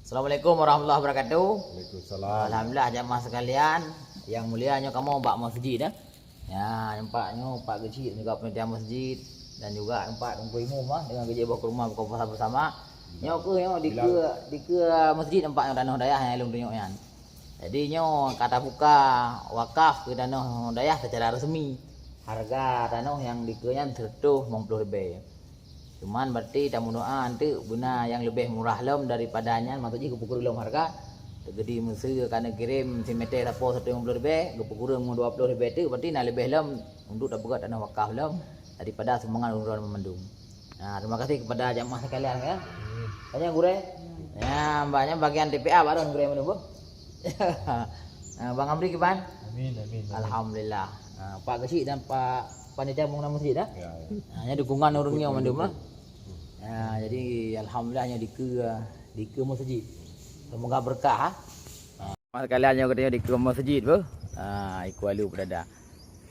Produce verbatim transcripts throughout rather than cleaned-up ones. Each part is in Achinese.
Assalamualaikum warahmatullahi wabarakatuh. Waalaikumsalam. Alhamdulillah, jamaah sekalian, yang mulia nyoe kamoe bak masjid, eh. Ya, nampak nyoe Pak Geuchik dan juga panitia masjid dan juga nampak Teungku Imum, ah, dengan Geuchik boh kurma buka puasa bersama. Nyoe keuh nyoe dikeue, dikeue masjid nampak nyoe tanoh dayah nyang lôn tunjuk nyan. Jadi nyoe ka tabuka wakaf keu tanoh dayah secara resmi. Harga tanoh nyang dikeue nyan seratus limong puluh ribèe. Cuman berarti tameudoa eunteuk beuna nyang leubeh murah lom daripada nyan, maksud jih geupeukureueng lom harga. Teugedi meuseu ka neukirém simète sapo seratus limong puluh ribèe, geupeukureueng dua puluh ribèe teuk, berarti na leubeh lom untuk tapeugöt tanoh wakaf lom daripada sumbangan ureueng-ureueng mandum. Nah, terima kasih kepada jamaah sekalian, ya. Amin. Tanya gurèe. Ya, mbaknya bagian T P A baru gurèe mandum, Bu. Nah, Bang Amri kiban? Amin, amin, amin. Alhamdulillah. Nah, Pak Geuchik dan Pak panitia bangunan masjid, ya? Ya, ya. Nah, nya dukungan ureueng nyoe mandum, ah. Nah, jadi alhamdulillah nyoe dikeue, dikeue masjid. Semoga berkah, ah. Nah, sekalian nyoe katanya dikeue masjid, Bu. Ah, iku alu peudada.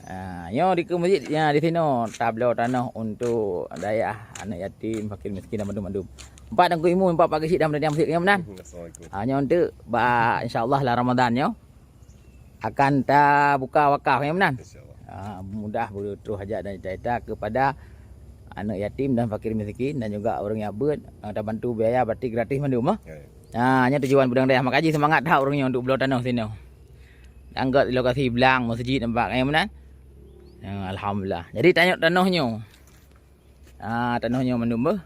Ah, nyoe dikeue masjid, ya, di sinoe tabloe tanoh untuk dayah, aneuk yatim, fakir miskin dan mandum-mandum. Nampak Teungku Imum, nampak Pak Geuchik dan panitia masjid, ya, meunan? Assalamualaikum. Ah, nyoe eunteuk bak, insya Allah, lam Ramadan nyoe akan tabuka wakaf, ya, meunan? Insya Allah. Ah, mudah beutroh hajat dan cita-cita kepada aneuk yatim dan fakir miskin dan juga ureueng nyang beuet, ah, tabantu biaya berarti gratis mandum, ah. Ya, ya. Ah, nyan tujuan Beudang Dayah. Maka jih seumangat that ureueng nyoe untuk bloe tanoh sinoe. Anggôt lokasi blang masjid nampak, ya, meunan? Ah, alhamdulillah. Jadi tanyok tanoh nyoe. Ah, tanoh nyoe mandum beuh.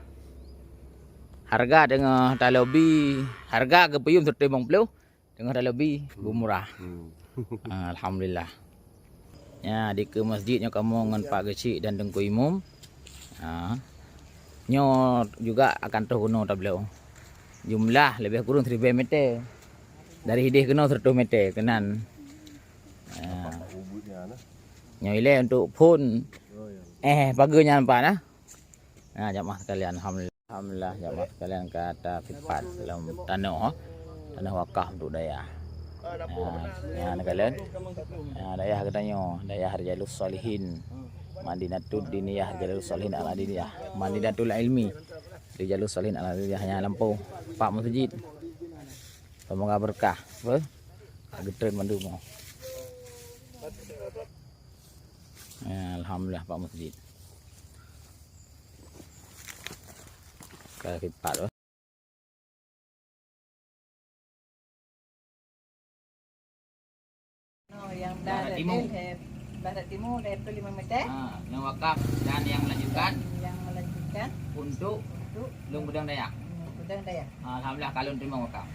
Harga teungoh talobi, harga geupeuyum seratus limong puluh. Teungoh talobi, hmm, beumurah. Hmm. Ah, alhamdulillah. Ya, dikeue masjid nyoe kamoe ngon Pak Geuchik dan Teungku Imum. Ah. Nyoe juga akan troh keunoe tabloe. Jumlah leubeh kureueng siribèe mète. Dari hideh keunoe seratus mète keunan. Ah. Nyoe ilèe untuk phôn. Eh, pageue nyan nampak nah. Nah, jamaah sekalian, alhamdulillah. Alhamdulillah, jamaah sekalian ka tafipat dalam tanoh, tanoh wakaf untuk dayah. Nah, nyan kalian. Nah, dayah geutanyoe, dayah Rijalus Shalihin. Madinatud Diniyah Rijalus Shalihin Al Adiliyah. Madinatul Ilmi Rijalus Shalihin Al Adiliyah nyan lampôh. Pak masjid. Semoga berkah. Apa? Geutreun mandum. Ya, alhamdulillah, Pak Masjid. Ka sipat, bah. Oh, yang barat timur, eh, barat timur, eh, lima meter. Ha, yang wakaf dan yang melanjutkan. Yang melanjutkan. Untuk, untuk Lôn Beudang Dayah. Hmm, Beudang Dayah. Ha, alhamdulillah, ka lôn teurimong wakaf.